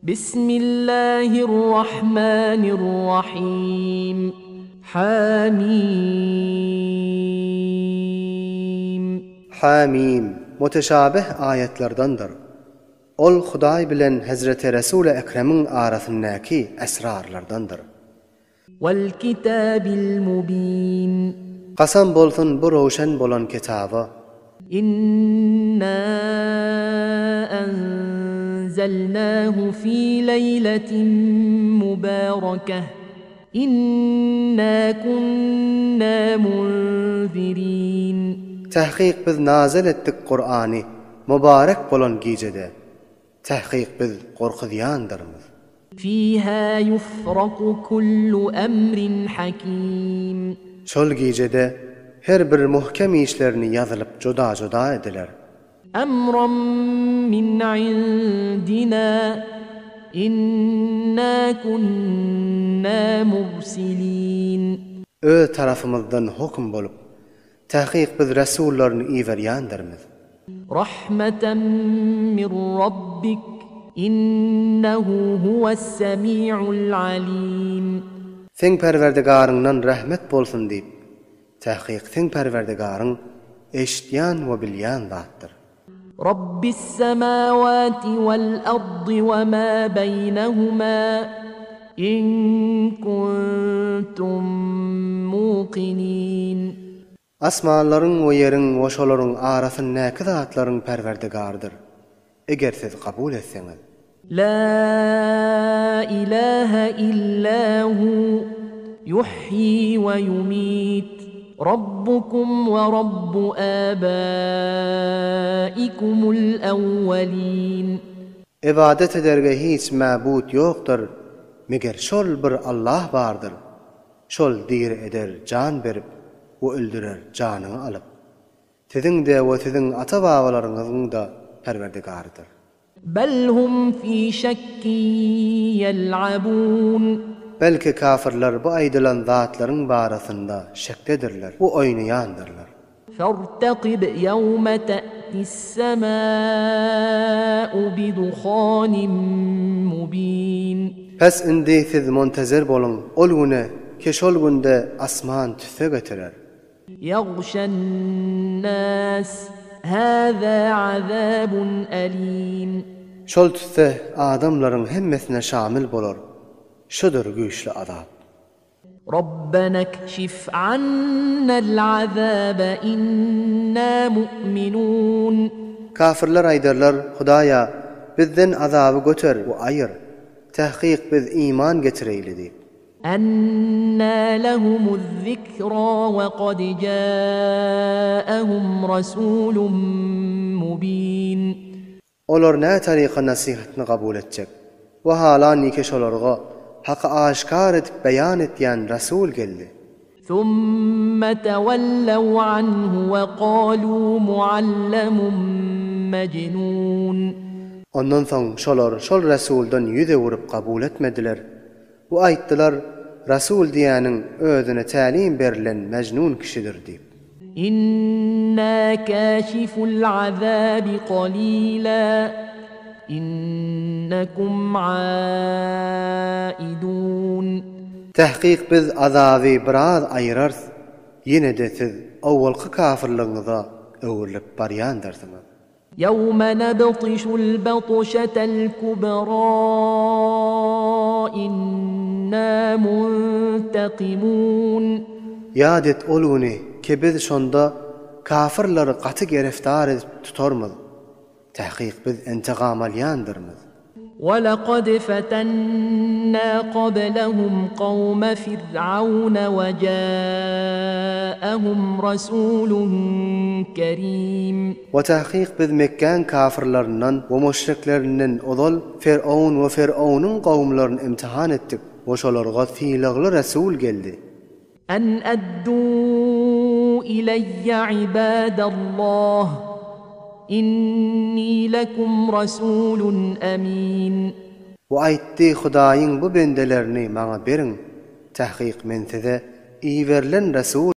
Bismillahirrahmanirrahim. Hamim. Hamim, muteşabih aýatlardandyr. Ol Hudaý bilen Hezreti Resuli Ekremiň arasyndaky esrarlardandyr. Wal-kitabil mubin. Kasam bolsun bu röwşen bolan kitaba. Inna enzelnahu fi leýletin mubarakeh. Inna kunna munzirin. Tahkyk biz nazyl etdik Kurany mübarek bolan gijede. Tahkyk biz gorkuzýandyrmyz. Fiha yufraku kullu emrin hakim. Şol gijede her bir muhkem işlerini ýazylyp juda-juda ediler. Emran min indina inna kunna mursilin. Öz tarapymyzdan höküm bolup, takyk biz resullaryny iberýändirmiz. Rahmeten min Rabbik, innehu huves-semi'ul alim. Seň Perwerdigaryňdan rehmet bolsun diýip, Takyk seň Perwerdigaryň eşitýän we bilýän zatdyr. Rabbis-semawati wal-ardy we ma beýnehuma in kuntum muqinin. Asmanlaryň we ýeriň we şolaryň arasyndaky zatlaryň Perwerdigarydyr. Eger siz kabul etseňiz. Lä ilähe illä hu, ýuhýi we ýumit, Rabbukum we Rabbu äbäikumul awwalin. Ybadat ederge hiç mäbut ýokdur, meger şol bir Allah bardyr. Şol diri eder jan berip we öldürer janyňy alyp. Siziň-de we siziň ata-babalaryňyzyň-da Perwerdigarydyr. Bel hum fi şekkin ýel'abun. Belki kafyrlar bu aýdylan zatlaryň barasynda şekdedirler we oýnaýandyrlar. Fertekib ýewme te'tis-semâ'u biduhanin mubin. Pes indi siz muntezer boluň ol güne ki şol günde asman tüsse getirer. Ýagşan-nas, hâzâ azâbun elîm. Şol tüsse adamlaryň hemmesine şamil bolar, şudur güýçli azap. Rabbena kşif annal azâbe innâ mu'minûn. Kafyrlar aýdarlar, Hudaýa, bizden azaby göter we aýyr, tahkyk biz iman getireýli diýip. Ennâ lehumu'z-zikrâ we kad câehum rasûlun mubîn. Olar nä taryka nasihatny kabul etjek? We hala nike şolarga Haky aşkar edip beýan etýän Rasul geldi. Summe tewellew anhu we kalû muallemun mejnûn. Ondan soň şolar şol Rasuldan ýüz öwürip kabul etmediler. Bu aýtdylar, Rasul diýýäniň özüne tälim berlen mejnun kişidir diýip. Inna käşiful azabi qalila innekum aidun. Tahkyk biz azaby biraz aýyrarys, ýene-de siz owalky kafyrlygyňyza öwrülip barýandyrsyňyz. Ýewme nebtişul batşetel kubra inna muntakimun. Ýat et ol güni ki biz şonda kafyrlary gaty gereftar edip tutarmyz. Takyk biz intigam alýandyrmyz. Welekad fetennâ kablehum kawme fir'awne we câehum rasûlun kerîm. We takyk biz Mekgäň kafyrlaryndan we müşriklerinden ozal Fer'awn we Fer'awnyň kowumlaryny imtihan etdik we şolarga sylagly Resul geldi. En eddû ileyye ibadallah, innî lekum rasûlun emîn. We aýtdy, Hudaýyň bu bendelerini maňa beriň, tahkyk men size iberilen Resul.